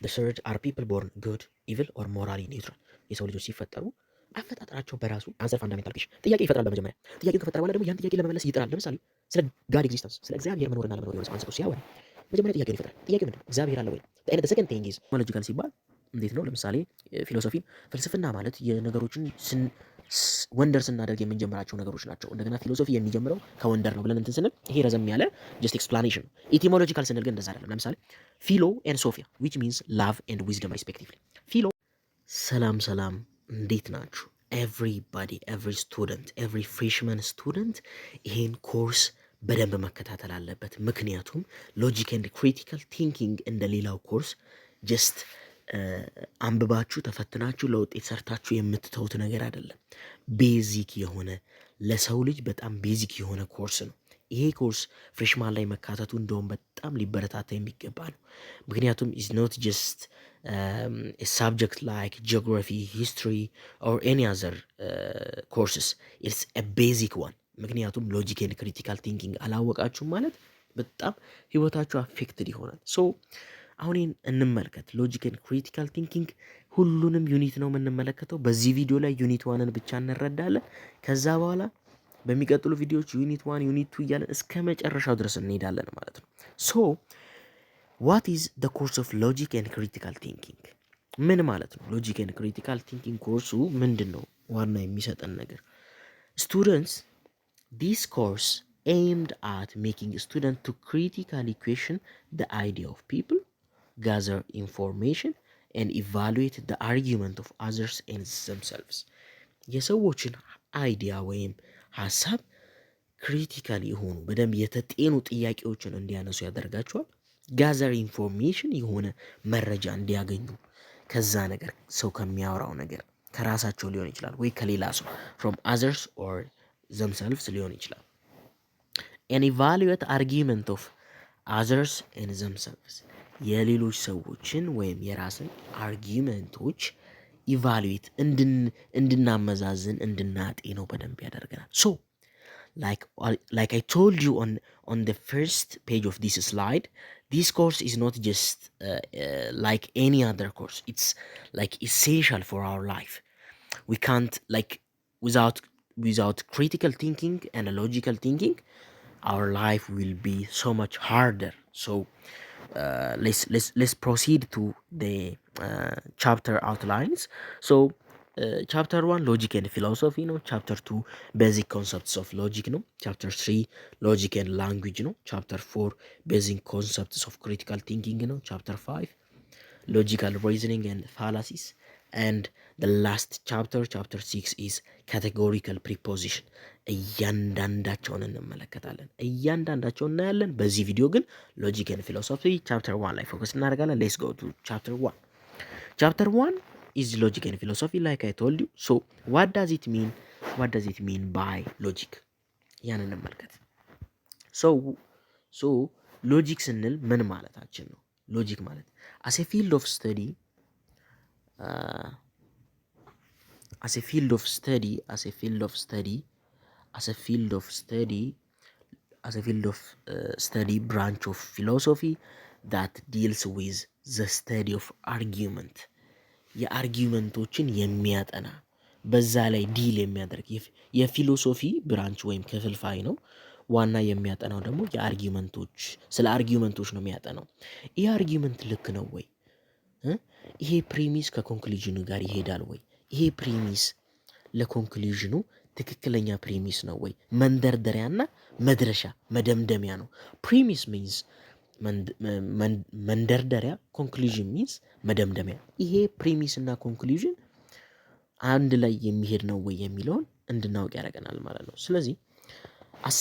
Third, are people born good, evil or morally neutral? የሰው ልጆች ሲፈጠሩ አፈጣጠራቸው በራሱ answer fundamental question ጥያቄ ይፈጥራል። በመጀመሪያ ጥያቄውን ከፈጠረ በኋላ ደግሞ ያን ጥያቄ ለመመለስ ይጥራል። ለምሳሌ ስለ God existence፣ ስለ እግዚአብሔር መኖርና አለመኖር የሆነ ሰው አንስቶ ሲያወራ መጀመሪያ ጥያቄውን ይፈጥራል። ጥያቄው ምንድን ነው? እግዚአብሔር አለ ወይ? Second thing is logical ሲባል እንዴት ነው? ለምሳሌ philosophy፣ ፍልስፍና ማለት የነገሮችን wonder ስናደርግ የምንጀምራቸው ነገሮች ናቸው። እንደገና philosophy የሚጀምረው ከ wonder ነው ብለን እንትን ስንል ይሄ ረዘም ያለ just explanation ነው። Etymological ስንል ግን እንደዛ አይደለም። ለምሳሌ philo and sophia, which means love and wisdom respectively። Philo። ሰላም ሰላም፣ እንዴት ናችሁ? Everybody, every student, every freshman student ይሄን ኮርስ በደንብ መከታተል አለበት። ምክንያቱም logic and critical thinking እንደ ሌላው course just አንብባችሁ ተፈትናችሁ ለውጤት ሰርታችሁ የምትተዉት ነገር አይደለም። Basic የሆነ፣ ለሰው ልጅ በጣም basic የሆነ ኮርስ ነው። ይሄ course freshman ላይ መካተቱ እንደውም በጣም ሊበረታታ የሚገባ ነው። ምክንያቱም is not just subject like geography, history or any other courses. It's a basic one። ምክንያቱም logic and critical thinking አላወቃችሁም ማለት በጣም ህይወታችሁ affected ይሆናል። So አሁን ይህን እንመልከት። Logic and critical thinking ሁሉንም unit ነው የምንመለከተው። በዚህ ቪዲዮ ላይ unit one ን ብቻ እንረዳለን። ከዛ በኋላ በሚቀጥሉ ቪዲዮዎች unit 1፣ unit 2 እያለን እስከ መጨረሻው ድረስ እንሄዳለን ማለት ነው። So what is the course of logic and critical thinking? ምን ማለት ነው? Logic and critical thinking ኮርሱ ምንድን ነው? ዋና የሚሰጠን ነገር students, this course aimed at making student to critically question the idea of people, gather information and evaluate the argument of others and themselves። የሰዎችን idea ወይም ሀሳብ critical የሆኑ፣ በደንብ የተጤኑ ጥያቄዎችን እንዲያነሱ ያደርጋቸዋል። Gather information፣ የሆነ መረጃ እንዲያገኙ ከዛ ነገር፣ ሰው ከሚያወራው ነገር፣ ከራሳቸው ሊሆን ይችላል ወይ ከሌላ ሰው፣ from others or themselves ሊሆን ይችላል። And evaluate argument of others and themselves፣ የሌሎች ሰዎችን ወይም የራስን argument ኦች evaluate እንድናመዛዝን፣ እንድናጤነው በደንብ ያደርገናል። So like I told you on the first page of this slide, this course is not just like any other course. It's like essential for our life. We can't, like, without critical thinking and logical thinking, our life will be so much harder. So let's proceed to the chapter outlines. So chapter 1 logic and philosophy ነው። Chapter 2 basic concepts of logic ነው። Chapter 3 logic and language ነው። Chapter 4 basic concepts of critical thinking ነው። Chapter 5 logical reasoning and fallacies, and the last chapter, chapter 6, is categorical proposition። እያንዳንዳቸውን እንመለከታለን፣ እያንዳንዳቸውን እናያለን። በዚህ ቪዲዮ ግን logic and philosophy chapter 1 ላይ focus እናደርጋለን። Let's go to chapter 1. Chapter 1 is logic and philosophy, like I told you. So what does it mean? What does it mean by logic? ያን እንመልከት። So logic ስንል ምን ማለታችን ነው? Logic ማለት as a field of study, as a field of study, as a field of study, as a field of study, branch of philosophy that deals with the study of argument፣ የ argument ኦችን የሚያጠና፣ በዛ ላይ deal የሚያደርግ የ philosophy branch ወይም ክፍልፋይ ነው። ዋና የሚያጠናው ደግሞ የ argument ኦች፣ ስለ argument ኦች ነው የሚያጠናው። ይሄ argument ልክ ነው ወይ? ይሄ premise ከ conclusion ኑ ጋር ይሄዳል ወይ? ይሄ premise ለ conclusion ኑ ትክክለኛ premise ነው ወይ? መንደርደሪያና መድረሻ፣ መደምደሚያ ነው። Premise means መንደርደሪያ፣ conclusion means መደምደሚያ። ይሄ premise እና conclusion አንድ ላይ የሚሄድ ነው ወይ የሚለውን እንድናውቅ ያደርገናል ማለት ነው። ስለዚህ as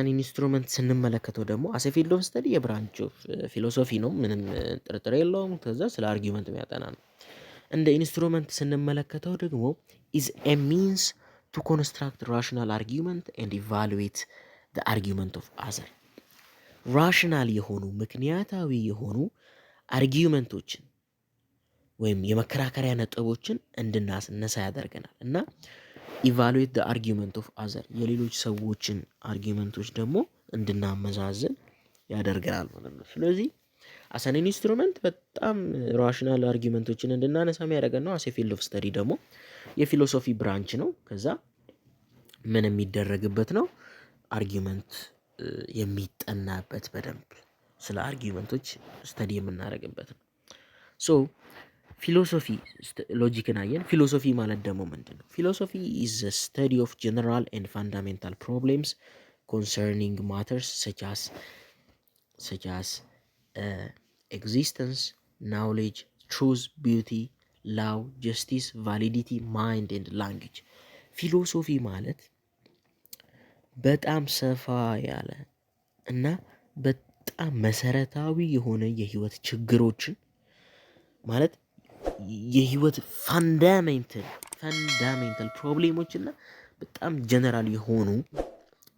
an instrument ስንመለከተው ደግሞ as a field of study የ branch of philosophy ነው፣ ምንም ጥርጥር የለውም። ከዛ ስለ argument የሚያጠና ነው። እንደ instrument ስንመለከተው ደግሞ is a means to construct rational argument and evaluate the argument of other። Rational የሆኑ፣ ምክንያታዊ የሆኑ argument ኦችን ወይም የመከራከሪያ ነጥቦችን እንድናስነሳ ያደርገናል እና evaluate the argument of other፣ የሌሎች ሰዎችን argument ኦች ደግሞ እንድናመዛዝን ያደርገናል ማለት ነው። ስለዚህ As an instrument በጣም rational argument ኦችን እንድናነሳ የሚያደርገን ነው። As field of study ደግሞ የ philosophy branch ነው። ከዛ ምን የሚደረግበት ነው? Argument የሚጠናበት፣ በደንብ ስለ argument ኦች study የምናደርግበት ነው። So philosophy፣ logic ን አየን። Philosophy ማለት ደግሞ ምንድን ነው? Philosophy is study of general and fundamental problems concerning matters such as existence, knowledge, truth, beauty, law, justice, validity, mind and language። Philosophy ማለት በጣም ሰፋ ያለ እና በጣም መሰረታዊ የሆነ የህይወት ችግሮችን፣ ማለት የህይወት fundamental problem ኦች እና በጣም ጀነራል የሆኑ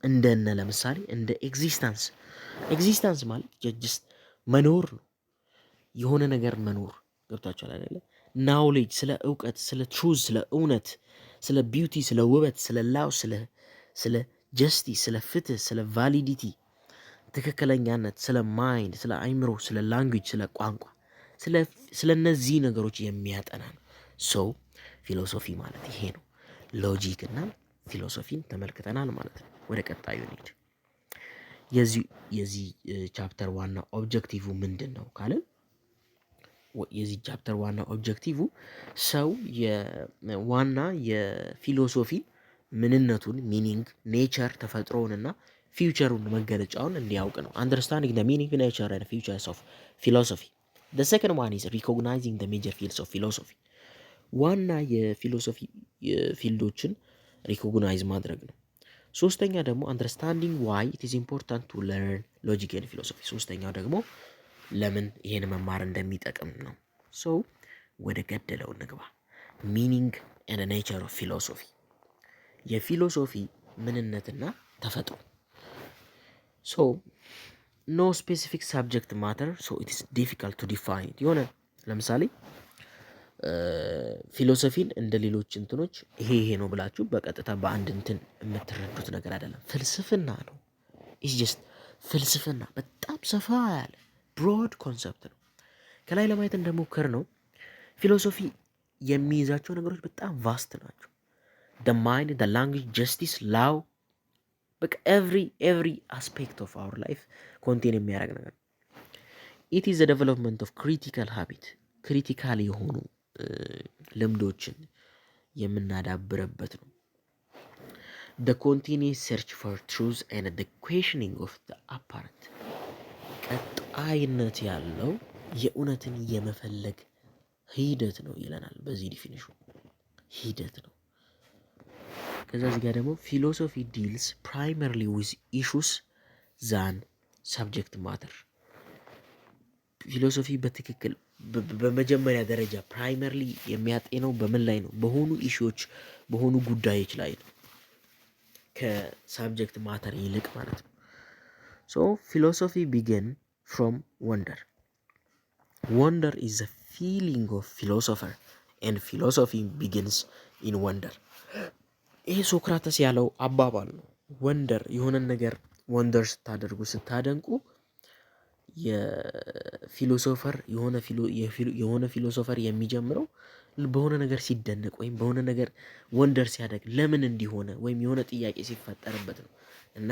እንደነ ለምሳሌ እንደ existence። Existence ማለት just መኖር ነው። የሆነ ነገር መኖር፣ ገብቷችኋል አይደለ? Knowledge፣ ስለ እውቀት፣ ስለ truth፣ ስለ እውነት፣ ስለ beauty፣ ስለ ውበት፣ ስለ law፣ ስለ justice፣ ስለ ፍትህ፣ ስለ validity ትክክለኛነት፣ ስለ mind፣ ስለ አይምሮ፣ ስለ language፣ ስለ ቋንቋ፣ ስለ እነዚህ ነገሮች የሚያጠና ነው። So philosophy ማለት ይሄ ነው። Logic እና philosophy ን ተመልክተናል ማለት ነው። ወደ ቀጣዩ እንሂድ። የዚህ chapter ዋና objective ምንድን ነው ካልን፣ የዚህ chapter ዋና objective ሰው ዋና የ philosophy ምንነቱን፣ meaning፣ nature ተፈጥሮውንና feature ኡን መገለጫውን እንዲያውቅ ነው። Understanding the meaning, nature and features of philosophy። The second one is recognizing the major fields of philosophy። ዋና የ philosophy field ኦችን recognize ማድረግ ነው። ሶስተኛ ደግሞ understanding why it is important to learn logic and philosophy። ሶስተኛው ደግሞ ለምን ይሄን መማር እንደሚጠቅም ነው። So ወደ ገደለው እንግባ። Meaning and nature of philosophy፣ የ philosophy ምንነትና ተፈጥሮ። So no specific subject matter, so it is difficult to define። የሆነ ለምሳሌ philosophy ን እንደ ሌሎች እንትኖች ይሄ ይሄ ነው ብላችሁ በቀጥታ በአንድ እንትን የምትረዱት ነገር አይደለም። ፍልስፍና ነው። It's just ፍልስፍና በጣም ሰፋ ያለ broad concept ነው። ከላይ ለማየት እንደሞከርነው philosophy የሚይዛቸው ነገሮች በጣም vast ናቸው። The mind, the language, justice, law፣ በቃ every aspect of our life contain የሚያደርግ ነገር ነው። It is the development of critical habit፣ critical የሆኑ ልምዶችን የምናዳብርበት ነው። The continuous search for truth and the questioning of the apparent፣ ቀጣይነት ያለው የእውነትን የመፈለግ ሂደት ነው ይለናል። በዚህ definition ሂደት ነው። ከዛ እዚህ ጋር ደግሞ philosophy deals primarily with issues than subject matter። Philosophy በትክክል በመጀመሪያ ደረጃ primarily የሚያጤነው በምን ላይ ነው? በሆኑ issue ዎች፣ በሆኑ ጉዳዮች ላይ ነው፣ ከ subject matter ይልቅ ማለት ነው። So philosophy begin from wonder። Wonder is the feeling of philosopher and philosophy begins in wonder። ይሄ ሶክራተስ ያለው አባባል ነው። Wonder፣ የሆነን ነገር wonder ስታደርጉ፣ ስታደንቁ የ philosopher የሆነ philosopher የሚጀምረው በሆነ ነገር ሲደነቅ ወይም በሆነ ነገር wonder ሲያደርግ፣ ለምን እንዲህ ሆነ ወይም የሆነ ጥያቄ ሲፈጠርበት ነው። እና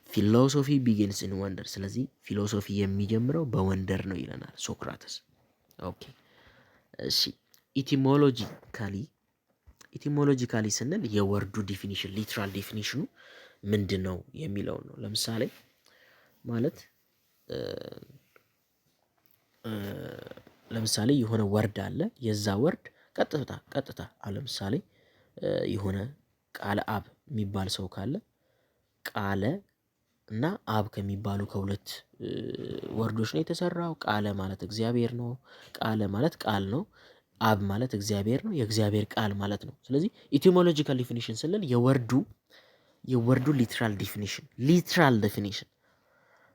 philosophy begins in wonder። ስለዚህ philosophy የሚጀምረው በ wonder ነው ይለናል ሶክራተስ። Okay፣ እሺ፣ etymologically ስንል የ word ኡ definition፣ literal definition ኑ ምንድን ነው የሚለውን ነው። ለምሳሌ ማለት ለምሳሌ የሆነ word አለ፣ የዛ word ቀጥታ አሁን ለምሳሌ የሆነ ቃለ አብ የሚባል ሰው ካለ ቃለ እና አብ ከሚባሉ ከሁለት word ኦች ነው የተሰራው። ቃለ ማለት እግዚአብሔር ነው። ቃለ ማለት ቃል ነው። አብ ማለት እግዚአብሔር ነው። የእግዚአብሔር ቃል ማለት ነው። ስለዚህ etymological definition ስንል የ word ኡ literal definition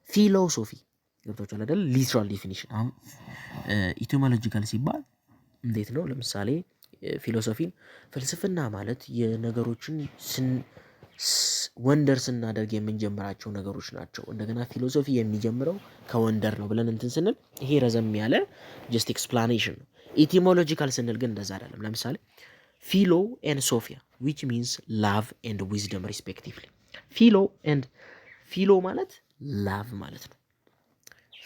philosophy ገብቷችኋል አይደል? Literal definition። አሁን etymological ሲባል እንዴት ነው? ለምሳሌ philosophy ን ፍልስፍና ማለት የነገሮችን Wonder ስናደርግ የምንጀምራቸው ነገሮች ናቸው። እንደገና philosophy የሚጀምረው ከ wonder ነው ብለን እንትን ስንል ይሄ ረዘም ያለ just explanation ነው። Etymological ስንል ግን እንደዛ አይደለም። ለምሳሌ philo and sophia, which means love and wisdom respectively። Philo and philo ማለት love ማለት ነው።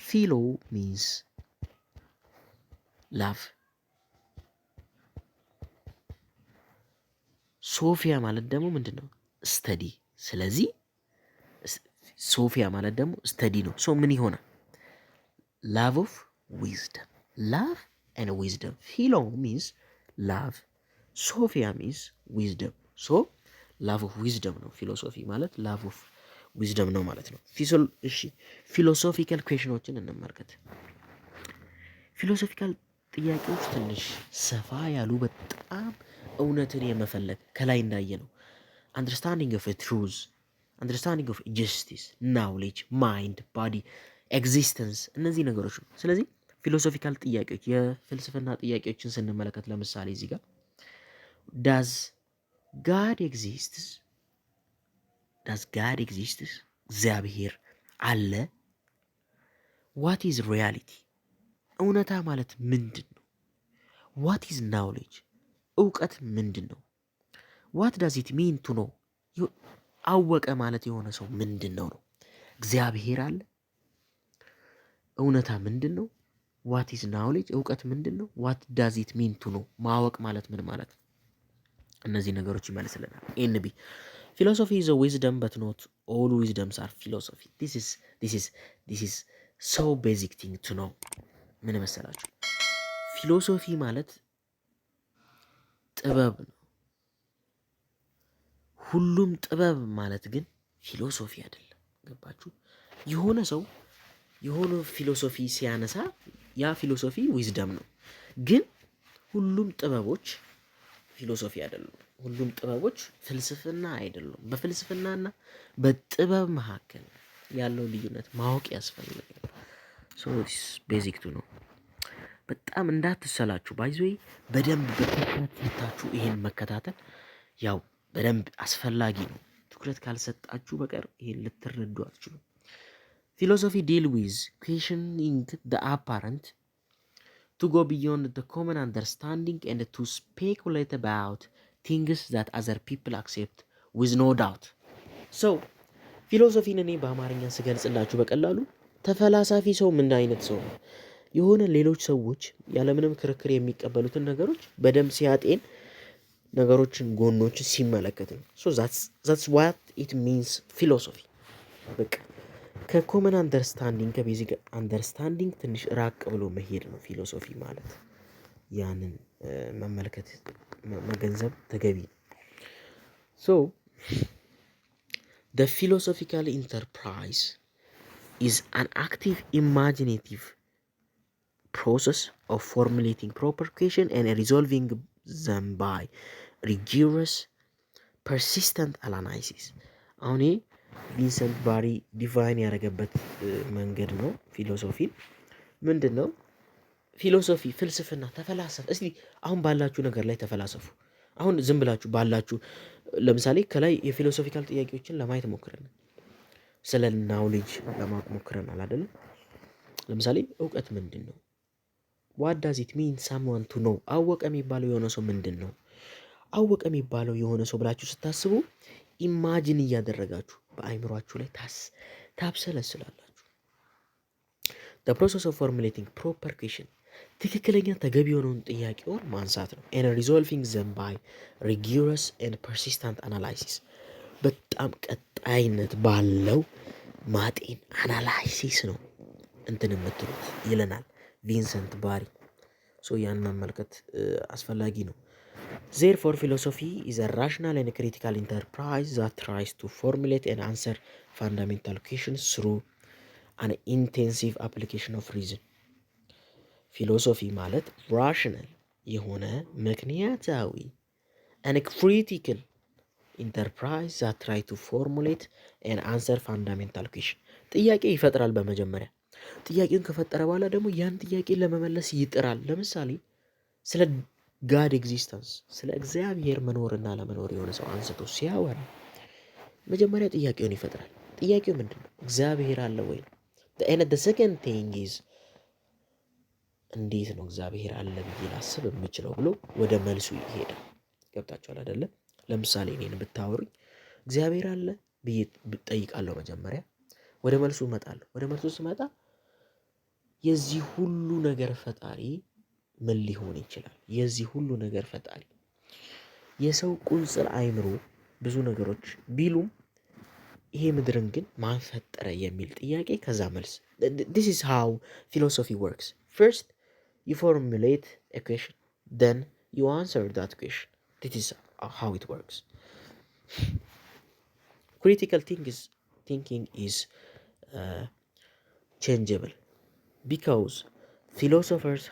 Philo means love። Sophia ማለት ደግሞ ምንድን ነው? Study። ስለዚህ sophia ማለት ደግሞ study ነው። So ምን ይሆናል? Love of wisdom፣ love and wisdom። Philo means love፣ sophia means wisdom። So love of wisdom ነው። Philosophy ማለት love of wisdom ነው ማለት ነው። እሺ፣ philosophical question ኦችን እንመልከት። Philosophical ጥያቄዎች ትንሽ ሰፋ ያሉ፣ በጣም እውነትን የመፈለግ፣ ከላይ እንዳየነው understanding of truth፣ understanding of justice፣ knowledge፣ mind፣ body፣ existence እነዚህ ነገሮች ነው። ስለዚህ philosophical ጥያቄዎች፣ የፍልስፍና ጥያቄዎችን ስንመለከት ለምሳሌ እዚህ ጋር does God exists? Does God exists? እግዚአብሔር አለ? What is reality? እውነታ ማለት ምንድን ነው? What is knowledge? እውቀት ምንድን ነው? What does it mean to know? አወቀ ማለት የሆነ ሰው ምንድን ነው ነው? እግዚአብሔር አለ? እውነታ ምንድን ነው? What is knowledge? እውቀት ምንድን ነው? What does it mean to know? ማወቅ ማለት ምን ማለት ነው? እነዚህ ነገሮች ይመልስልናል። NB, philosophy is wisdom, but not all wisdoms are philosophy። This is so basic thing to know። ምን መሰላችሁ? Philosophy ማለት ጥበብ ነው። ሁሉም ጥበብ ማለት ግን philosophy አይደለም። ገባችሁ? የሆነ ሰው የሆነ philosophy ሲያነሳ ያ philosophy wisdom ነው። ግን ሁሉም ጥበቦች philosophy አይደሉም። ሁሉም ጥበቦች ፍልስፍና አይደሉም። በፍልስፍናና በጥበብ መካከል ያለው ልዩነት ማወቅ ያስፈልጋል። So basic to know። በጣም እንዳትሰላችሁ፣ by the way፣ በደንብ በትኩረት ሰጥታችሁ ይሄን መከታተል ያው በደንብ አስፈላጊ ነው። ትኩረት ካልሰጣችሁ በቀር ይሄን ልትረዱ አትችሉም። Philosophy deal with questioning the apparent, to go beyond the common understanding and to speculate about things that other people accept with no doubt። So philosophy ን እኔ በአማርኛ ስገልጽላችሁ በቀላሉ ተፈላሳፊ ሰው ምን አይነት ሰው ነው? የሆነ ሌሎች ሰዎች ያለምንም ክርክር የሚቀበሉትን ነገሮች በደንብ ሲያጤን፣ ነገሮችን ጎኖችን ሲመለከት ነው። So that's what it means philosophy። በቃ ከ common understanding፣ ከ basic understanding ትንሽ ራቅ ብሎ መሄድ ነው philosophy ማለት። ያንን መመልከት መገንዘብ ተገቢ ነው። So the philosophical enterprise is an active imaginative process of formulating proper question and resolving them by rigorous persistent analysis። አሁን ይሄ ቪንሰንት ባሪ define ያደረገበት መንገድ ነው። Philosophy ን ምንድን ነው? Philosophy ፍልስፍና፣ ተፈላሰፍ። እስቲ አሁን ባላችሁ ነገር ላይ ተፈላሰፉ። አሁን ዝም ብላችሁ ባላችሁ፣ ለምሳሌ ከላይ የ philosophical ጥያቄዎችን ለማየት ሞክረናል። ስለ knowledge ለማወቅ ሞክረናል አይደለም? ለምሳሌ እውቀት ምንድን ነው? What does it mean someone to know? አወቀ የሚባለው የሆነ ሰው ምንድን ነው? አወቀ የሚባለው የሆነ ሰው ብላችሁ ስታስቡ imagine እያደረጋችሁ በአይምሯችሁ ላይ ታብሰለስላላችሁ። The process of formulating proper question፣ ትክክለኛ ተገቢ የሆነውን ጥያቄውን ማንሳት ነው። And resolving them by rigorous and persistent analysis፣ በጣም ቀጣይነት ባለው ማጤን analysis ነው እንትን የምትሉት ይለናል ቪንሰንት ባሪ። So ያን መመልከት አስፈላጊ ነው። Therefore, philosophy is a rational and critical enterprise that tries to formulate and answer fundamental questions through an intensive application of reason። Philosophy ማለት rational የሆነ፣ ምክንያታዊ and critical enterprise that try to formulate and answer fundamental question። ጥያቄ ይፈጥራል። በመጀመሪያ ጥያቄውን ከፈጠረ በኋላ ደግሞ ያን ጥያቄ ለመመለስ ይጥራል። ለምሳሌ ስለ God existence፣ ስለ እግዚአብሔር መኖርና አለመኖር የሆነ ሰው አንስቶ ሲያወራ መጀመሪያ ጥያቄውን ይፈጥራል። ጥያቄው ምንድን ነው? እግዚአብሔር አለ ወይ ነው። And the second thing is እንዴት ነው እግዚአብሔር አለ ብዬ ላስብ የምችለው ብሎ ወደ መልሱ ይሄዳል። ገብታችኋል አይደለ? ለምሳሌ እኔን ብታወሩኝ እግዚአብሔር አለ ብዬ እጠይቃለሁ። መጀመሪያ ወደ መልሱ እመጣለሁ። ወደ መልሱ ስመጣ የዚህ ሁሉ ነገር ፈጣሪ ምን ሊሆን ይችላል? የዚህ ሁሉ ነገር ፈጣሪ የሰው ቁንጽል አይምሮ ብዙ ነገሮች ቢሉም ይሄ ምድርን ግን ማን ፈጠረ የሚል ጥያቄ፣ ከዛ መልስ። This is how philosophy works. First you formulate a question, then you answer that question. This is how it works. Critical thinking is changeable because philosophers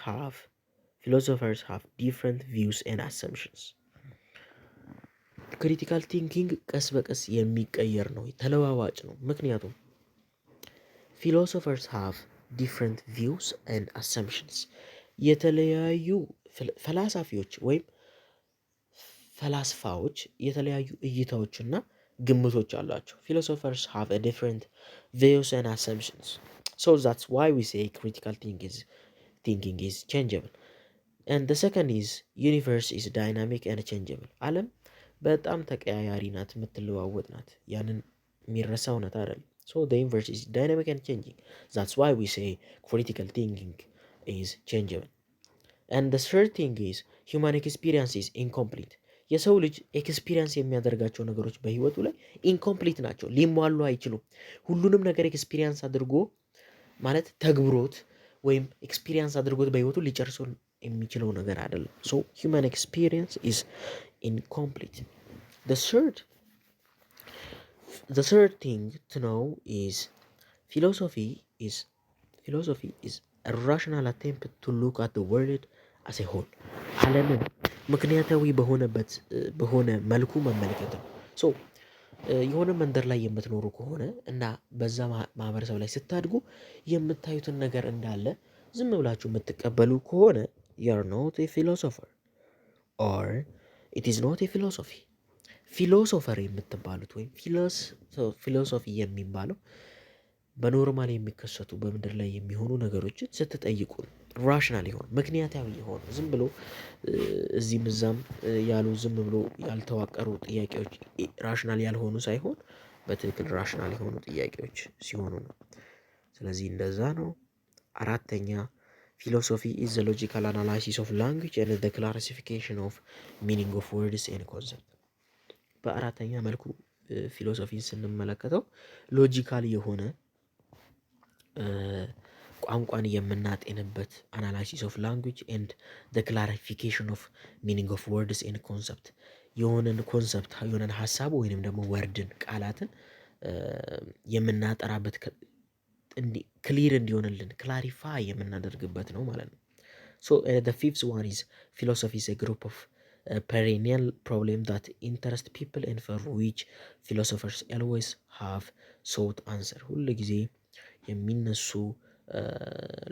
have different views and assumptions. Critical thinking ቀስ በቀስ የሚቀየር ነው፣ ተለዋዋጭ ነው። ምክንያቱም philosophers have different views and assumptions፣ የተለያዩ ፈላሳፊዎች ወይም ፈላስፋዎች የተለያዩ እይታዎችና ግምቶች አሏቸው። Philosophers have different views and assumptions, so that's why we say critical thinking is changeable. And the second is universe is dynamic and changeable። ዓለም በጣም ተቀያያሪ ናት፣ የምትለዋወጥ ናት። ያንን የሚረሳ እውነት አይደለም። So the universe is dynamic and changing. That's why we say critical thinking is changeable. And the third thing is human experience is incomplete። የሰው ልጅ experience የሚያደርጋቸው ነገሮች በህይወቱ ላይ incomplete ናቸው፣ ሊሟሉ አይችሉም። ሁሉንም ነገር experience አድርጎ ማለት ተግብሮት ወይም experience አድርጎት በህይወቱ ሊጨርሰው የሚችለው ነገር አይደለም። So human experience is incomplete. The third thing to know is philosophy is a rational attempt to look at the world as a whole። ዓለምን ምክንያታዊ በሆነበት በሆነ መልኩ መመልከት ነው። So የሆነ መንደር ላይ የምትኖሩ ከሆነ እና በዛ ማህበረሰብ ላይ ስታድጉ የምታዩትን ነገር እንዳለ ዝም ብላችሁ የምትቀበሉ ከሆነ you're not a philosopher or it is not a philosophy። Philosopher የምትባሉት ወይም philosophy የሚባለው በ normal የሚከሰቱ በምድር ላይ የሚሆኑ ነገሮችን ስትጠይቁ ነው። Rational የሆኑ፣ ምክንያታዊ የሆኑ፣ ዝም ብሎ እዚህም እዛም ያሉ፣ ዝም ብሎ ያልተዋቀሩ ጥያቄዎች፣ rational ያልሆኑ ሳይሆን በትክክል rational የሆኑ ጥያቄዎች ሲሆኑ ነው። ስለዚህ እንደዛ ነው። አራተኛ፣ philosophy is the logical analysis of language and the clarification of meaning of words and concept። በአራተኛ መልኩ philosophy ን ስንመለከተው logical የሆነ ቋንቋን የምናጤንበት፣ analysis of language and the clarification of meaning of words and concept፣ የሆነን concept፣ የሆነን ሀሳብ ወይንም ደግሞ word ን፣ ቃላትን የምናጠራበት፣ clear እንዲሆንልን clarify የምናደርግበት ነው ማለት ነው። So the fifth one is philosophy is a group of perennial problem that interest people and for which philosophers always have sought answer። ሁል ጊዜ የሚነሱ፣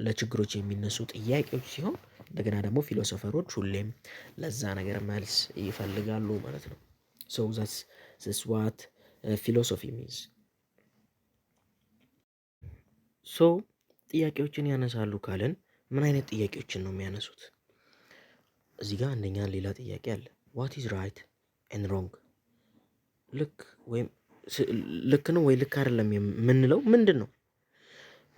ለችግሮች የሚነሱ ጥያቄዎች ሲሆን እንደገና ደግሞ philosopher ኦች ሁሌም ለዛ ነገር መልስ ይፈልጋሉ ማለት ነው። So that's what philosophy means. So ጥያቄዎችን ያነሳሉ ካልን ምን አይነት ጥያቄዎችን ነው የሚያነሱት? እዚህ ጋር አንደኛ ሌላ ጥያቄ አለ። What is right and wrong? ልክ ወይም ልክ ነው ወይ ልክ አይደለም የምንለው ምንድን ነው?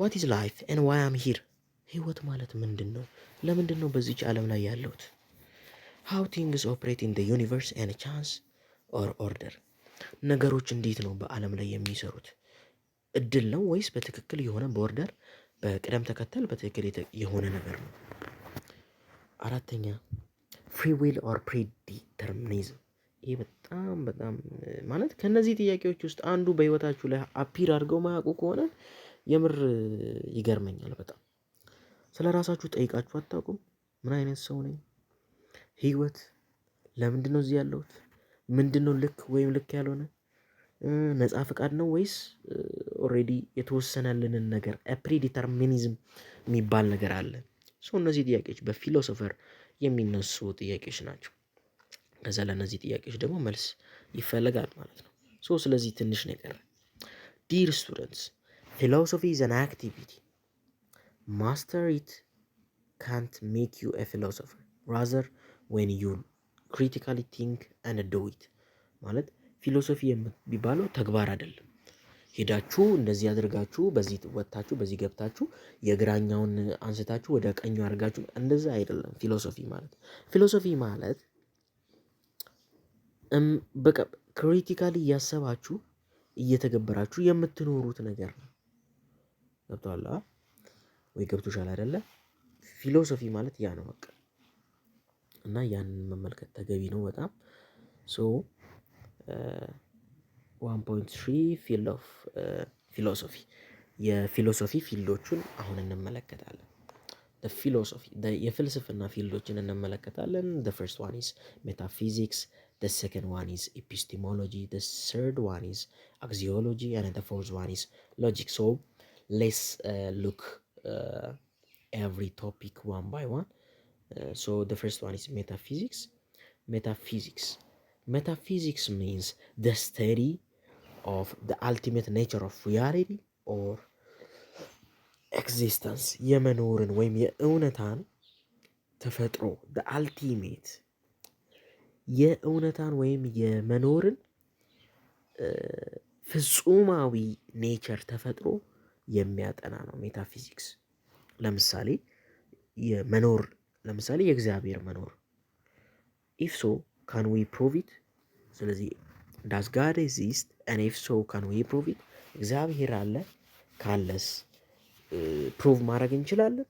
What is life and why I'm here? ህይወት ማለት ምንድን ነው? ለምንድን ነው በዚች ዓለም ላይ ያለሁት? How things operate in the universe and chance or order? ነገሮች እንዴት ነው በዓለም ላይ የሚሰሩት? እድል ነው ወይስ በትክክል የሆነ በ order፣ በቅደም ተከተል በትክክል የሆነ ነገር ነው? አራተኛ፣ free will or predeterminism። ይሄ በጣም በጣም ማለት ከእነዚህ ጥያቄዎች ውስጥ አንዱ በህይወታችሁ ላይ appear አድርገው ማያውቁ ከሆነ የምር ይገርመኛል በጣም። ስለ ራሳችሁ ጠይቃችሁ አታውቁም? ምን አይነት ሰው ነኝ? ህይወት፣ ለምንድነው እዚህ ያለሁት? ምንድነው ልክ ወይም ልክ ያልሆነ? ነፃ ፍቃድ ነው ወይስ already የተወሰነልንን ነገር፣ predeterminism የሚባል ነገር አለ? So እነዚህ ጥያቄዎች በ philosopher የሚነሱ ጥያቄዎች ናቸው። ከዛ ለእነዚህ ጥያቄዎች ደግሞ መልስ ይፈለጋል ማለት ነው። So ስለዚህ ትንሽ ነገር፣ dear students፣ ፊሎሶፊ ኢዝ አን አክቲቪቲ። ማስተር ኢት ካንት ሜክ ዩ ኤ ፊሎሶፈር፣ ራዘር ዌን ዩ ክሪቲካሊ ቲንክ ኤንድ ዱ ኢት። ማለት philosophy የሚባለው ተግባር አይደለም። ሄዳችሁ እንደዚህ አድርጋችሁ፣ በዚህ ወጥታችሁ፣ በዚህ ገብታችሁ፣ የግራኛውን አንስታችሁ ወደ ቀኙ አድርጋችሁ እንደዛ አይደለም። Philosophy ማለት፣ philosophy ማለት በቃ critically እያሰባችሁ እየተገበራችሁ የምትኖሩት ነገር ነው። ገብቶሃል ወይ? ገብቶሻል አይደለ? Philosophy ማለት ያ ነው በቃ። እና ያንን መመልከት ተገቢ ነው በጣም። So 1.3 field of philosophy፣ የ philosophy field ኦቹን አሁን እንመለከታለን። Philosophy፣ የፍልስፍና field ኦችን እንመለከታለን። The first one is metaphysics, the second one is epistemology, the third one is axiology and the fourth one is logic. So let's look every topic one by one. So the first one is metaphysics. Metaphysics. Metaphysics means the study of the ultimate nature of reality or existence። የመኖርን ወይም የእውነታን ተፈጥሮ፣ the ultimate የእውነታን ወይም የመኖርን ፍጹማዊ nature፣ ተፈጥሮ የሚያጠና ነው ሜታፊዚክስ። ለምሳሌ የመኖር፣ ለምሳሌ የእግዚአብሔር መኖር፣ if so, can we prove it? ስለዚህ does God exist and if so, can we prove it? እግዚአብሔር አለ፣ ካለስ prove ማድረግ እንችላለን?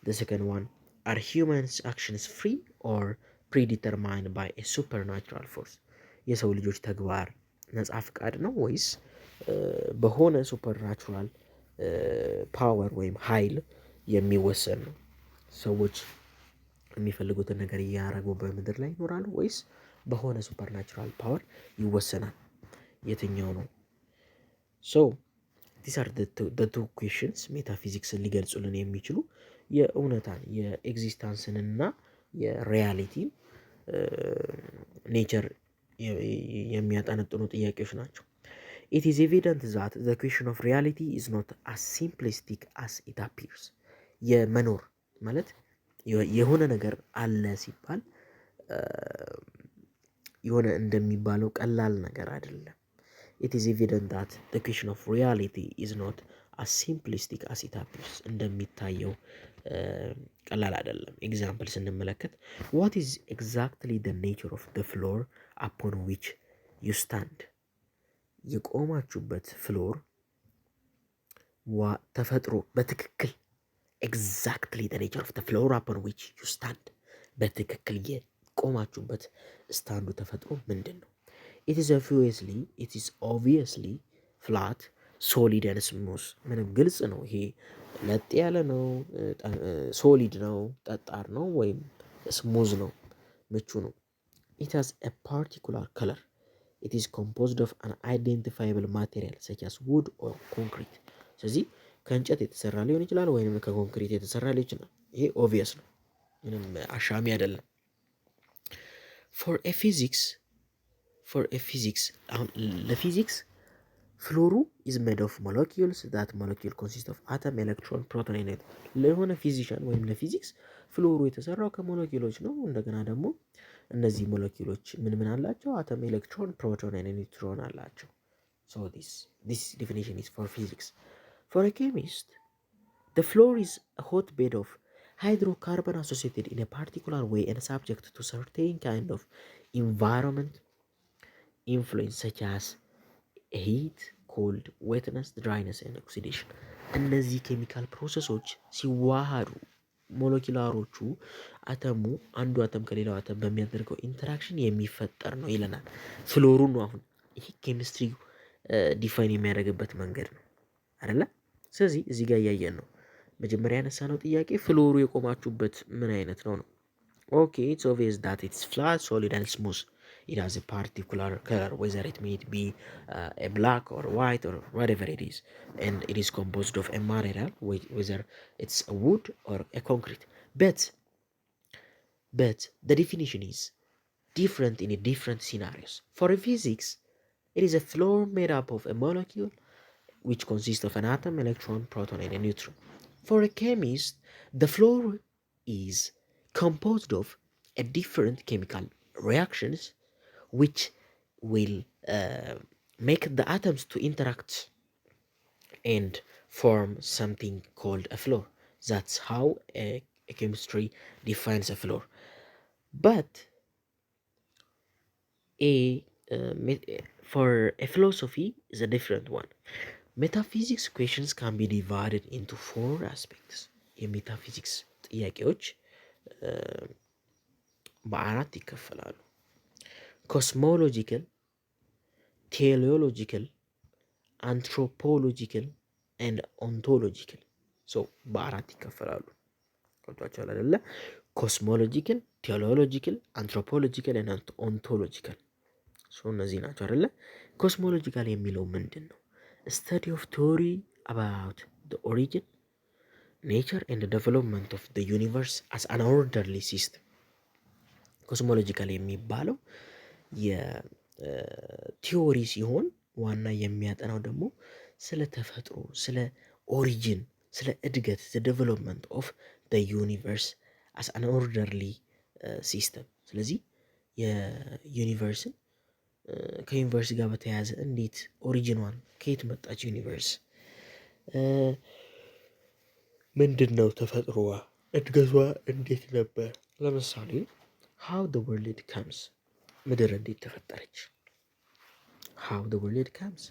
The second one, are humans actions free or predetermined by a supernatural force? የሰው ልጆች ተግባር ነፃ ፍቃድ ነው ወይስ በሆነ supernatural power ወይም ኃይል የሚወሰን ነው? ሰዎች የሚፈልጉትን ነገር እያደረጉ በምድር ላይ ይኖራሉ ወይስ በሆነ supernatural power ይወሰናል? የትኛው ነው? So these are the two questions metaphysics ን ሊገልጹልን የሚችሉ፣ የእውነታን፣ የኤግዚስታንስንና የሪያሊቲን ኔቸር የሚያጠነጥኑ ጥያቄዎች ናቸው። It is evident that the question of reality is not as simplistic as it appears። የመኖር ማለት የሆነ ነገር አለ ሲባል የሆነ እንደሚባለው ቀላል ነገር አይደለም። It is evident that the question of reality is not as simplistic as it appears፣ እንደሚታየው ቀላል አይደለም። Example ስንመለከት፣ what is exactly the nature of the floor upon which you stand? የቆማችሁበት floor ተፈጥሮ በትክክል፣ exactly the nature of the floor upon which you stand፣ በትክክል የቆማችሁበት stand ኡ ተፈጥሮ ምንድን ነው? It is obviously flat, solid and smooth። ምንም ግልጽ ነው። ይሄ ለጥ ያለ ነው፣ solid ነው፣ ጠጣር ነው ወይም smooth ነው፣ ምቹ ነው። It has a particular color. It is composed of an identifiable material such as wood or concrete። ስለዚህ ከእንጨት የተሰራ ሊሆን ይችላል ወይንም ከኮንክሪት የተሰራ ሊሆን ይችላል። ይሄ obvious ነው፣ ምንም አሻሚ አይደለም። For a physics፣ አሁን ለፊዚክስ floor ኡ is made of molecules. That molecule consist of atom, electron, proton and ለሆነ physician ወይም ለፊዚክስ floor ኡ የተሰራው ከሞለኪውሎች ነው። እንደገና ደግሞ እነዚህ ሞለኪውሎች ምን ምን አላቸው? Atom, electron, proton and neutron አላቸው። So this definition is for physics. For a chemist, the floor is a hot bed of hydrocarbon associated in a particular way and subject to certain kind of environment influence such as heat, cold, wetness, dryness and oxidation። እነዚህ chemical process ኦች ሲዋሃዱ molecular ኦቹ፣ አተሙ፣ አንዱ አተም ከሌላው አተም በሚያደርገው interaction የሚፈጠር ነው ይለናል። Floor ኡ ነው፣ አሁን ይሄ ኬሚስትሪ define የሚያደርግበት መንገድ ነው አይደለ? ስለዚህ እዚህ ጋር እያየን ነው። መጀመሪያ ያነሳነው ጥያቄ floor ኡ የቆማችሁበት ምን አይነት ነው ነው። Okay, it's obvious that it's flat, solid and smooth. It has a particular color, whether it may be a black or white or whatever it is, and it is composed of a material, whether it's a wood or a concrete. But the definition is different in a different scenarios. For a physics, It is a floor made up of a molecule which consists of an atom, electron, proton, and a neutron. For a chemist, the floor is composed of a different chemical reactions which will make the atoms to interact and form something called a floor. That's how a chemistry defines a floor. But a for a philosophy is a different one. Metaphysics questions can be divided into four aspects. የሜታፊዚክስ ጥያቄዎች በአራት ይከፈላሉ። Cosmological፣ teleological፣ anthropological and ontological። So በአራት ይከፈላሉ። ገብቷችኋል አይደለ? Cosmological፣ teleological፣ anthropological and ontological። So እነዚህ ናቸው አይደለ? Cosmological የሚለው ምንድን ነው? Study of theory about the origin, nature and development of the universe as an orderly system። Cosmological የሚባለው የ theory ሲሆን ዋና የሚያጠናው ደግሞ ስለ ተፈጥሮ፣ ስለ origin፣ ስለ እድገት፣ the development of the universe as an orderly system። ስለዚህ የ universe ን ከ universe ጋር በተያያዘ እንዴት ኦሪጂኗን ከየት መጣች universe፣ ምንድን ነው ተፈጥሮዋ፣ እድገቷ እንዴት ነበር? ለምሳሌ how the world comes፣ ምድር እንዴት ተፈጠረች? How the world comes፣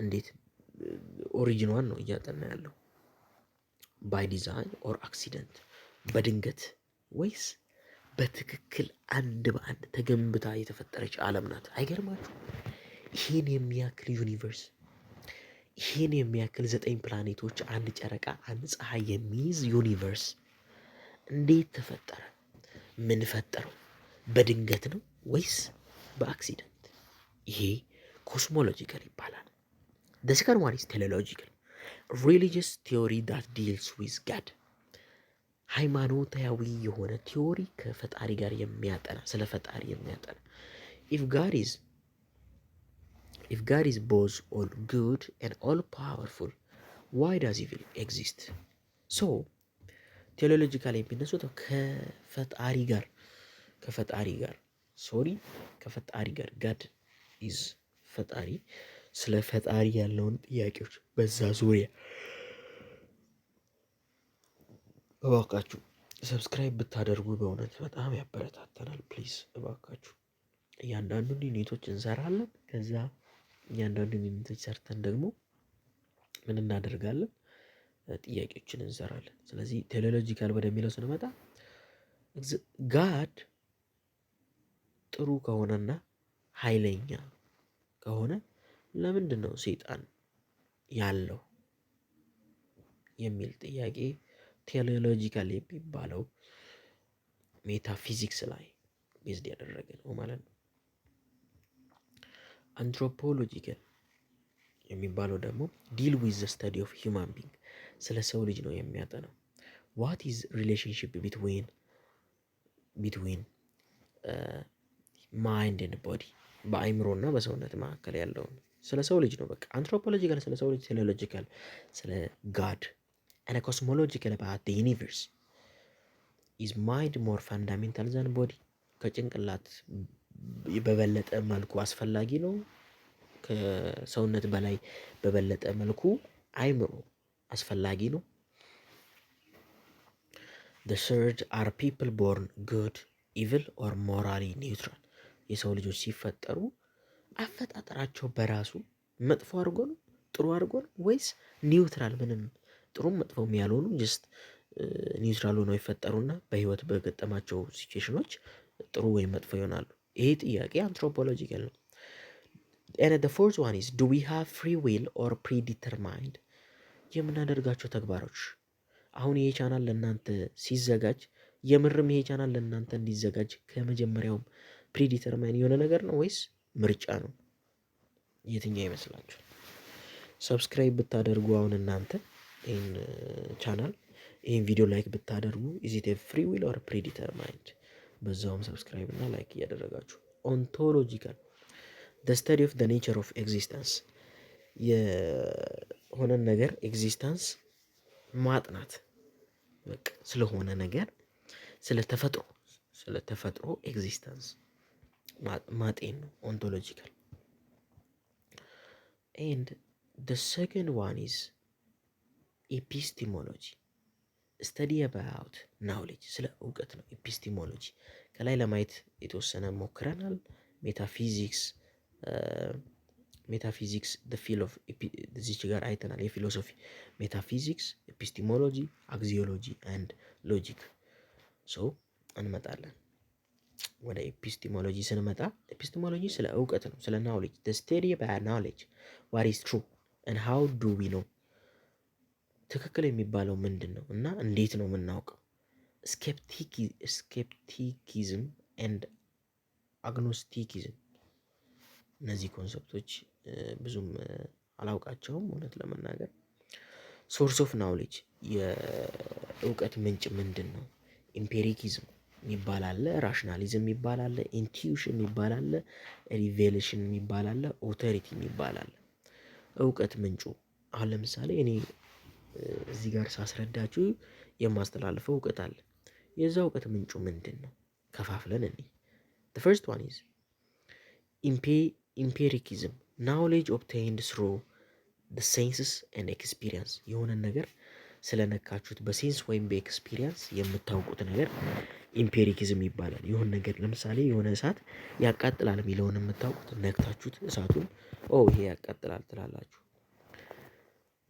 እንዴት ኦሪጂኗን ነው እያጠና ያለው። By design or accident፣ በድንገት ወይስ በትክክል አንድ በአንድ ተገንብታ የተፈጠረች ዓለም ናት? አይገርማችሁ? ይህን የሚያክል universe፣ ይህን የሚያክል ዘጠኝ ፕላኔቶች፣ አንድ ጨረቃ፣ አንድ ፀሐይ የሚይዝ universe እንዴት ተፈጠረ? ምን ፈጠረው? በድንገት ነው ወይስ በ accident? ይሄ cosmological ይባላል። The second one is teleological, religious theory that deals with God። ሃይማኖታዊ የሆነ theory ከፈጣሪ ጋር የሚያጠና፣ ስለ ፈጣሪ የሚያጠና። If God is both all good and all powerful, why does evil exist? So teleological የሚነሱት ከፈጣሪ ጋር sorry ከፈጣሪ ጋር፣ God is ፈጣሪ፣ ስለ ፈጣሪ ያለውን ጥያቄዎች በዛ ዙሪያ። እባካችሁ subscribe ብታደርጉ በእውነት በጣም ያበረታተናል። Please እባካችሁ። እያንዳንዱን unit ኦች እንሰራለን። ከዛ እያንዳንዱን unit ኦች ሰርተን ደግሞ ምን እናደርጋለን? ጥያቄዎችን እንሰራለን። ስለዚህ teleological ወደሚለው ስንመጣ God ጥሩ ከሆነና ኃይለኛ ከሆነ ለምንድን ነው ሰይጣን ያለው የሚል ጥያቄ teleological የሚባለው ሜታፊዚክስ ላይ based ያደረገ ነው ማለት ነው። Anthropological የሚባለው ደግሞ deal with the study of human being፣ ስለ ሰው ልጅ ነው የሚያጠናው። What is relationship between mind and body፣ በአይምሮና በሰውነት መካከል ያለውን ስለ ሰው ልጅ ነው። በቃ anthropological ስለ ሰው ልጅ፣ teleological ስለ God and cosmological about the universe. Is mind more fundamental than body? ከጭንቅላት በበለጠ መልኩ አስፈላጊ ነው? ከሰውነት በላይ በበለጠ መልኩ አይምሮ አስፈላጊ ነው? The third, are people born good, evil or morally neutral? የሰው ልጆች ሲፈጠሩ አፈጣጠራቸው በራሱ መጥፎ አድርጎ ነው፣ ጥሩ አድርጎ ነው ወይስ neutral፣ ምንም ጥሩም መጥፎም ያልሆኑ፣ just neutral ሆነው ይፈጠሩና በህይወት በገጠማቸው ሲቹዌሽኖች ጥሩ ወይም መጥፎ ይሆናሉ? ይሄ ጥያቄ anthropological ነው። And the fourth one is, do we have free will or predetermined? የምናደርጋቸው ተግባሮች፣ አሁን ይሄ ቻናል ለእናንተ ሲዘጋጅ፣ የምርም ይሄ ቻናል ለእናንተ እንዲዘጋጅ ከመጀመሪያውም predetermine የሆነ ነገር ነው ወይስ ምርጫ ነው? የትኛው ይመስላችኋል? Subscribe ብታደርጉ፣ አሁን እናንተ ይህን ቻናል ይህን ቪዲዮ like ብታደርጉ is it free will or predetermined? በዛውም subscribe እና like እያደረጋችሁ። Ontological The study of the nature of existence፣ የሆነን ነገር existence ማጥናት፣ በቃ ስለሆነ ነገር፣ ስለ ተፈጥሮ existence ማጤን ነው ontological። And the second one is epistemology፣ study about knowledge፣ ስለ እውቀት ነው። Epistemology ከላይ ለማየት የተወሰነ ሞክረናል። Metaphysics ፊል of እዚች ጋር አይተናል። የ philosophy metaphysics፣ epistemology፣ axiology and logic። So እንመጣለን። ወደ epistemology ስንመጣ epistemology ስለ እውቀት ነው፣ ስለ knowledge፣ the study about knowledge፣ what is true and how do we know፣ ትክክል የሚባለው ምንድን ነው እና እንዴት ነው የምናውቀው? Skepticism and agnosticism፣ እነዚህ concept ኦች ብዙም አላውቃቸውም እውነት ለመናገር። Source of knowledge፣ የእውቀት ምንጭ ምንድን ነው? Empiricism የሚባል አለ፣ rationalism የሚባል አለ፣ intuition የሚባል አለ፣ revelation የሚባል አለ፣ authority የሚባል አለ። እውቀት ምንጩ አሁን ለምሳሌ እኔ እዚህ ጋር ሳስረዳችሁ የማስተላልፈው እውቀት አለ። የዛ እውቀት ምንጩ ምንድን ነው? ከፋፍለን እንይ። The first one is empiricism፣ knowledge obtained through the senses and experience። የሆነን ነገር ስለነካችሁት በ sense ወይም በ experience የምታውቁት ነገር empiricism ይባላል። የሆነ ነገር ለምሳሌ የሆነ እሳት ያቃጥላል የሚለውን የምታውቁት ነክታችሁት እሳቱን ኦ ይሄ ያቃጥላል ትላላችሁ፣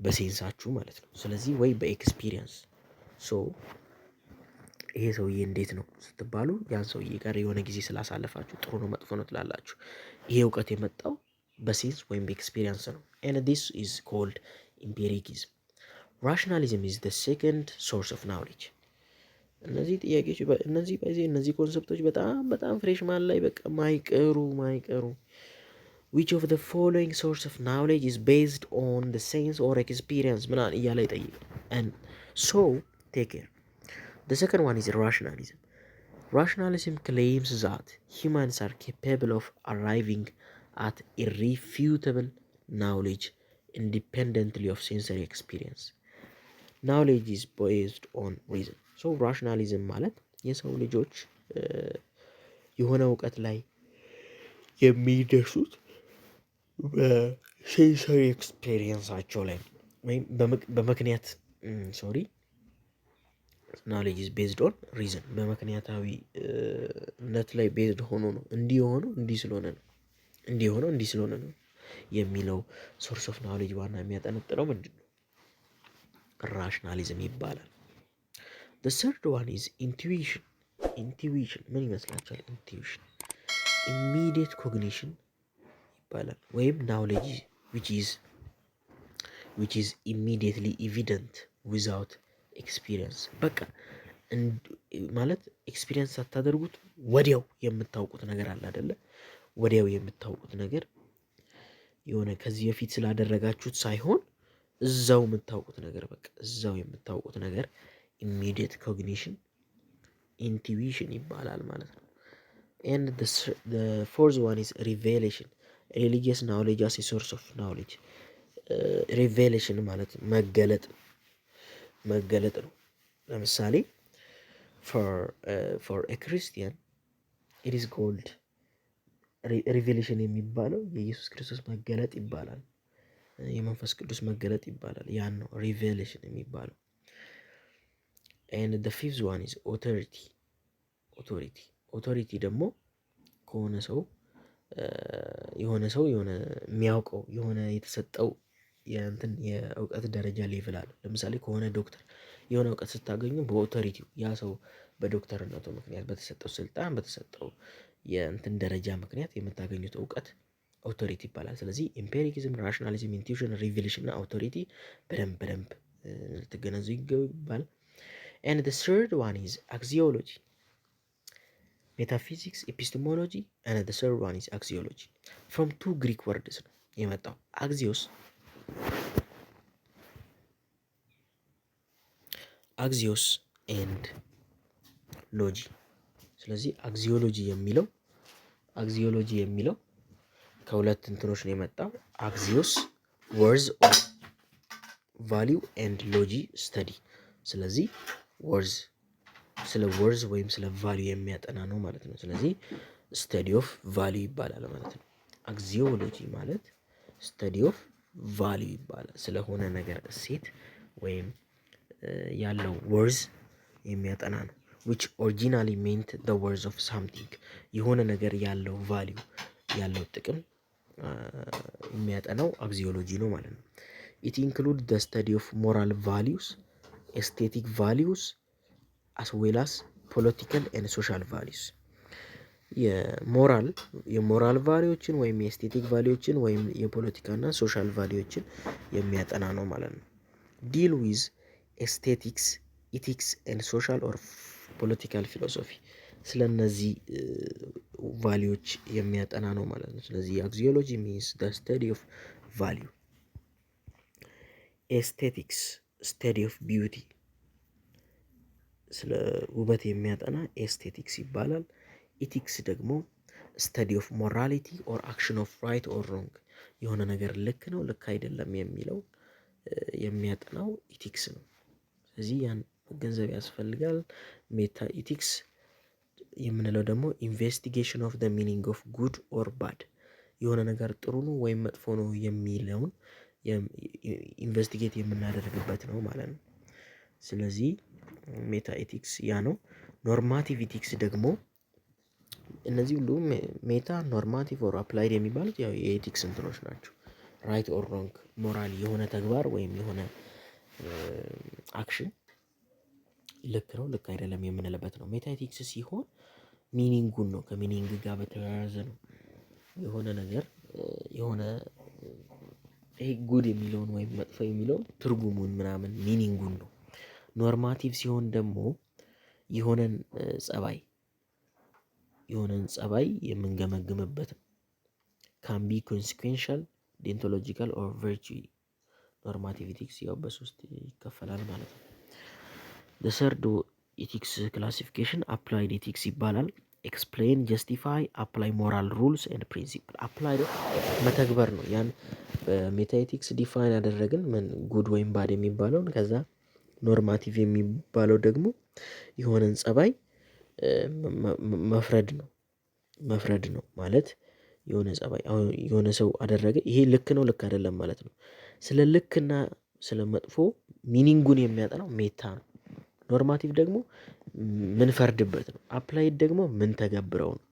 በ sense ኣችሁ ማለት ነው። ስለዚህ ወይ በ experience፣ so ይሄ ሰውዬ እንዴት ነው ስትባሉ ያን ሰውዬ ጋር የሆነ ጊዜ ስላሳለፋችሁ ጥሩ ነው መጥፎ ነው ትላላችሁ። ይሄ እውቀት የመጣው በ sense ወይም በ experience ነው። And this is called empiricism። Rationalism is the second source of knowledge። እነዚህ ጥያቄዎች፣ እነዚህ በዚህ እነዚህ concept ኦች በጣም በጣም freshman ላይ በቃ ማይቀሩ ማይቀሩ። Which of the following source of knowledge is based on the sense or experience ምናምን እያለ ይጠይቃል። And so take care። The second one is rationalism። Rationalism claims that humans are capable of arriving at irrefutable knowledge independently of sensory experience። Knowledge is based on reason። So rationalism ማለት የሰው ልጆች የሆነ እውቀት ላይ የሚደርሱት በ sensory experience ኣቸው ላይ ወይም በምክንያት፣ sorry፣ knowledge is based on reason፣ በምክንያታዊነት ላይ based ሆኖ ነው። እንዲህ የሆነው እንዲህ ስለሆነ ነው፣ እንዲህ የሆነው እንዲህ ስለሆነ ነው የሚለው source of knowledge ዋና የሚያጠነጥነው ምንድን ነው? Rationalism ይባላል። The third one is intuition። Intuition ምን ይመስላችኋል? Intuition immediate cognition ይባላል ወይም knowledge which is immediately evident without experience። በቃ ማለት experience ሳታደርጉት ወዲያው የምታውቁት ነገር አለ አይደለ? ወዲያው የምታውቁት ነገር፣ የሆነ ከዚህ በፊት ስላደረጋችሁት ሳይሆን እዛው የምታውቁት ነገር፣ በቃ እዛው የምታውቁት ነገር immediate cognition intuition ይባላል ማለት ነው። And the fourth one is revelation፣ religious knowledge as source of knowledge። Revelation ማለት መገለጥ መገለጥ ነው። ለምሳሌ for a Christian it is called revelation የሚባለው የኢየሱስ ክርስቶስ መገለጥ ይባላል። የመንፈስ ቅዱስ መገለጥ ይባላል። ያን ነው revelation የሚባለው። And the fifth one is authority። Authority ደግሞ ከሆነ ሰው፣ የሆነ ሰው የሆነ የሚያውቀው የሆነ የተሰጠው የእንትን የእውቀት ደረጃ level አለ። ለምሳሌ ከሆነ ዶክተር የሆነ እውቀት ስታገኙ በ authority ው፣ ያ ሰው በዶክተርነቱ ምክንያት በተሰጠው ስልጣን፣ በተሰጠው የእንትን ደረጃ ምክንያት የምታገኙት እውቀት authority ይባላል። ስለዚህ empiricism፣ rationalism፣ intuition፣ revelation እና authority በደንብ በደንብ ልትገነዘቡ ይገባል። And the third one is axiology፣ metaphysics፣ epistemology and the third one is axiology። From two Greek words ነው የመጣው፣ axios and logy። ስለዚህ axiology የሚለው ከሁለት እንትኖች ነው የመጣው፣ axios worth or value and logy study። ስለዚህ worth፣ ስለ worth ወይም ስለ value የሚያጠና ነው ማለት ነው። ስለዚህ study of value ይባላል ማለት ነው። Axiology ማለት study of value ይባላል። ስለሆነ ነገር እሴት ወይም ያለው worth የሚያጠና ነው። Which originally meant the worth of something፣ የሆነ ነገር ያለው value፣ ያለው ጥቅም የሚያጠናው axiology ነው ማለት ነው። It include the study of moral values, aesthetic values as well as political and social values። የ moral value ዎችን ወይም የ aesthetic value ዎችን ወይም የፖለቲካና social value ዎችን የሚያጠና ነው ማለት ነው። Deal with aesthetics, ethics and social or political philosophy፣ ስለ እነዚህ value ዎች የሚያጠና ነው ማለት ነው። ስለዚህ axiology means the study of value። Aesthetics, study of beauty፣ ስለ ውበት የሚያጠና aesthetics ይባላል። Ethics ደግሞ study of morality or action of right or wrong፣ የሆነ ነገር ልክ ነው ልክ አይደለም የሚለው የሚያጠናው ethics ነው። ስለዚህ ያን መገንዘብ ያስፈልጋል። Meta ethics የምንለው ደግሞ investigation of the meaning of good or bad፣ የሆነ ነገር ጥሩ ነው ወይም መጥፎ ነው የሚለውን investigate የምናደርግበት ነው ማለት ነው። ስለዚህ meta ethics ያ ነው። Normative ethics ደግሞ፣ እነዚህ ሁሉ meta፣ normative or applied የሚባሉት ያው የ ethics እንትኖች ናቸው። Right or wrong፣ moral የሆነ ተግባር ወይም የሆነ action ልክ ነው ልክ አይደለም የምንልበት ነው። Meta ethics ሲሆን meaning ኡን ነው፣ ከ meaning ጋር በተያያዘ ነው። የሆነ ነገር የሆነ ይሄ good የሚለውን ወይም መጥፎ የሚለውን ትርጉሙን ምናምን meaning ኡን ነው። Normative ሲሆን ደግሞ የሆነን ጸባይ የምንገመግምበት ነው። Can be consequential, deontological or virtue። Normative ethics ያው በሶስት ይከፈላል ማለት ነው። Third ethics classification applied ethics ይባላል። Explain, justify, apply moral rules and principle። Apply መተግበር ነው። ያን በ meta ethics define ያደረግን ምን good ወይም bad የሚባለውን፣ ከዛ normative የሚባለው ደግሞ የሆነን ጸባይ መፍረድ ነው ማለት፣ የሆነ ጸባይ አሁን የሆነ ሰው አደረገ፣ ይሄ ልክ ነው ልክ አይደለም ማለት ነው። ስለ ልክና ስለ መጥፎ meaning ኡን የሚያጠናው meta ነው። Normative ደግሞ ምንፈርድበት ነው። Applied ደግሞ ምንተገብረው ነው።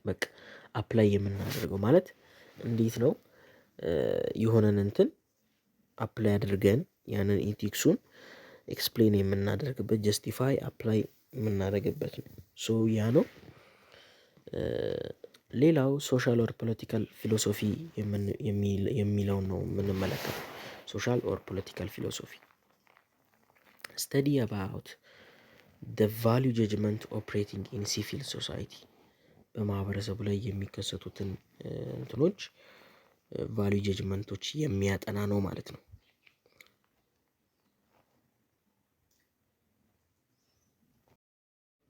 በቃ apply የምናደርገው ማለት እንዴት ነው? የሆነን እንትን apply አድርገን ያንን ethics ኡን explain የምናደርግበት፣ justify፣ apply የምናደርግበት ነው። So ያ ነው። ሌላው social or political philosophy የሚለውን ነው የምንመለከተው። Social or political philosophy study about the value judgment operating in civil society፣ በማህበረሰቡ ላይ የሚከሰቱትን እንትኖች value judgment ኦች የሚያጠና ነው ማለት ነው።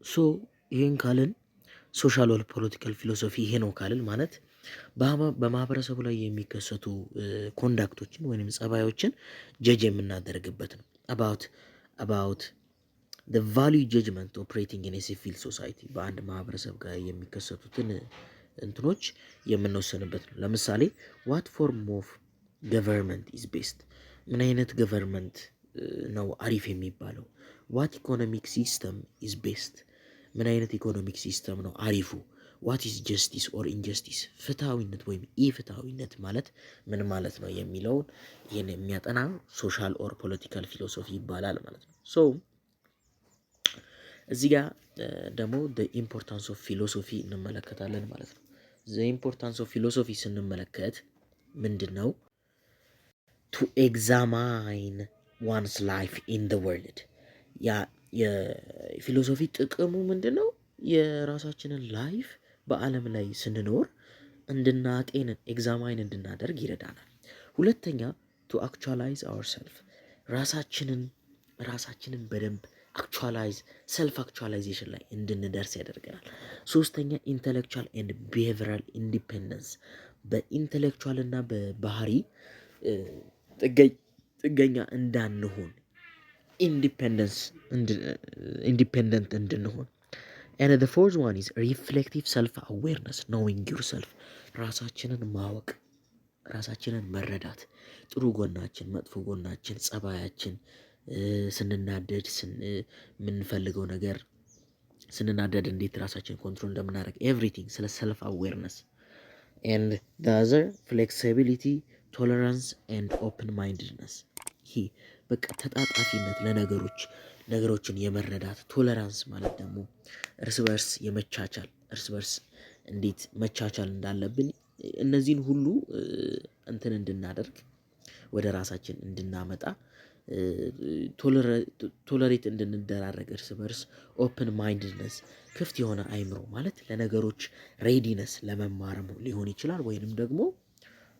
So ይሄን ካልን፣ social or political philosophy ይሄ ነው ካልን፣ ማለት በማህበረሰቡ ላይ የሚከሰቱ conduct ኦችን ወይንም ጸባዮችን judge የምናደርግበት ነው። About the value judgment operating in civil society፣ በአንድ ማህበረሰብ ጋር የሚከሰቱትን እንትኖች የምንወስንበት ነው። ለምሳሌ what form of government is best፣ ምን አይነት government ነው አሪፍ የሚባለው? What economic system is best፣ ምን አይነት economic system ነው አሪፉ? What is justice or injustice፣ ፍትሃዊነት ወይም ኢፍትሃዊነት ማለት ምን ማለት ነው የሚለውን ይህን የሚያጠና social or political philosophy ይባላል ማለት ነው። So እዚህ ጋር ደግሞ the importance of philosophy እንመለከታለን ማለት ነው። The importance of philosophy ስንመለከት ምንድን ነው? To examine one's life in the world። ያ የ philosophy ጥቅሙ ምንድን ነው? የራሳችንን life በዓለም ላይ ስንኖር እንድናጤን፣ examine እንድናደርግ ይረዳናል። ሁለተኛ to actualize ourself፣ ራሳችንን በደንብ Actualize, self actualization ላይ እንድንደርስ ያደርገናል። ሶስተኛ intellectual and behavioral independence፣ በ intellectual እና በባህሪ ጥገኛ እንዳንሆን፣ independence independent እንድንሆን። And the fourth one is reflective self awareness, knowing yourself፣ ራሳችንን ማወቅ፣ ራሳችንን መረዳት፣ ጥሩ ጎናችን፣ መጥፎ ጎናችን፣ ጸባያችን፣ ስንናደድ የምንፈልገው ነገር፣ ስንናደድ እንዴት ራሳችንን control እንደምናደርግ፣ everything ስለ self awareness። And the other, flexibility, tolerance and open mindedness። ይሄ በቃ ተጣጣፊነት ለነገሮች፣ ነገሮችን የመረዳት፣ tolerance ማለት ደግሞ እርስ በእርስ የመቻቻል፣ እርስ በእርስ እንዴት መቻቻል እንዳለብን፣ እነዚህን ሁሉ እንትን እንድናደርግ፣ ወደ ራሳችን እንድናመጣ፣ tolerate እንድንደራረግ እርስ በእርስ፣ open mindedness ክፍት የሆነ አይምሮ ማለት ለነገሮች readiness፣ ለመማርም ሊሆን ይችላል ወይንም ደግሞ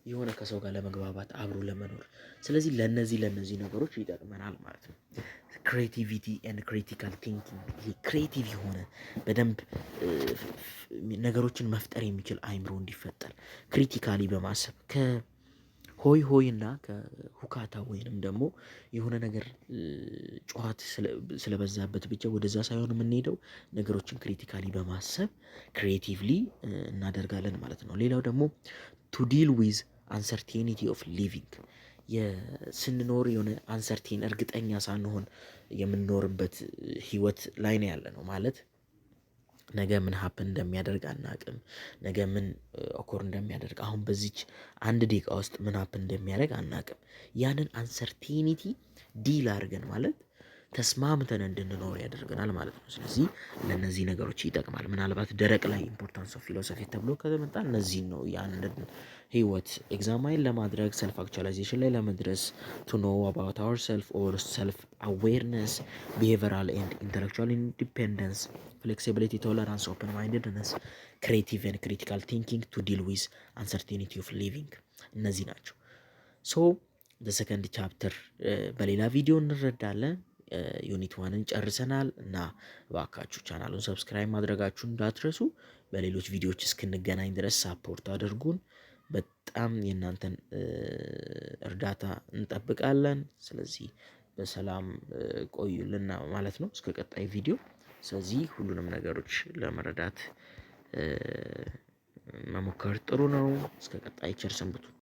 የሆነ ከሰው ጋር ለመግባባት፣ አብሮ ለመኖር። ስለዚህ ለነዚህ ነገሮች ይጠቅመናል ማለት ነው። Creativity and critical thinking፣ ይሄ creative የሆነ በደንብ ነገሮችን መፍጠር የሚችል አይምሮ እንዲፈጠር critically በማሰብ፣ ከሆይ ሆይ እና ከሁካታ ወይንም ደግሞ የሆነ ነገር ጩኸት ስለበዛበት ብቻ ወደዛ ሳይሆን የምንሄደው ነገሮችን critically በማሰብ creatively እናደርጋለን ማለት ነው። ሌላው ደግሞ to deal with uncertainty of living፣ ስንኖር የሆነ uncertain፣ እርግጠኛ ሳንሆን የምንኖርበት ህይወት ላይ ነው ያለነው። ማለት ነገ ምን happen እንደሚያደርግ አናውቅም። ነገ ምን occur እንደሚያደርግ፣ አሁን በዚች አንድ ደቂቃ ውስጥ ምን happen እንደሚያደርግ አናውቅም። ያንን uncertainty deal አድርገን ማለት ተስማምተን እንድንኖር ያደርገናል ማለት ነው። ስለዚህ ለእነዚህ ነገሮች ይጠቅማል። ምናልባት ደረቅ ላይ importance of philosophy ተብሎ ከተመጣ እነዚህን ነው፣ ያንን ህይወት examine ለማድረግ፣ self actualization ላይ ለመድረስ፣ to know about ourself or self awareness, behavioral and intellectual independence, flexibility, tolerance, open mindedness, creative and critical thinking, to deal with uncertainty of living፣ እነዚህ ናቸው። So the second chapter በሌላ ቪዲዮ እንረዳለን። Unit one ን ጨርሰናል እና እባካችሁ ቻናሉን subscribe ማድረጋችሁን እንዳትረሱ። በሌሎች ቪዲዮዎች እስክንገናኝ ድረስ support አድርጉን። በጣም የእናንተን እርዳታ እንጠብቃለን። ስለዚህ በሰላም ቆዩልን ማለት ነው እስከ ቀጣይ ቪዲዮ። ስለዚህ ሁሉንም ነገሮች ለመረዳት መሞከር ጥሩ ነው። እስከ ቀጣይ ቸር ሰንብቱ።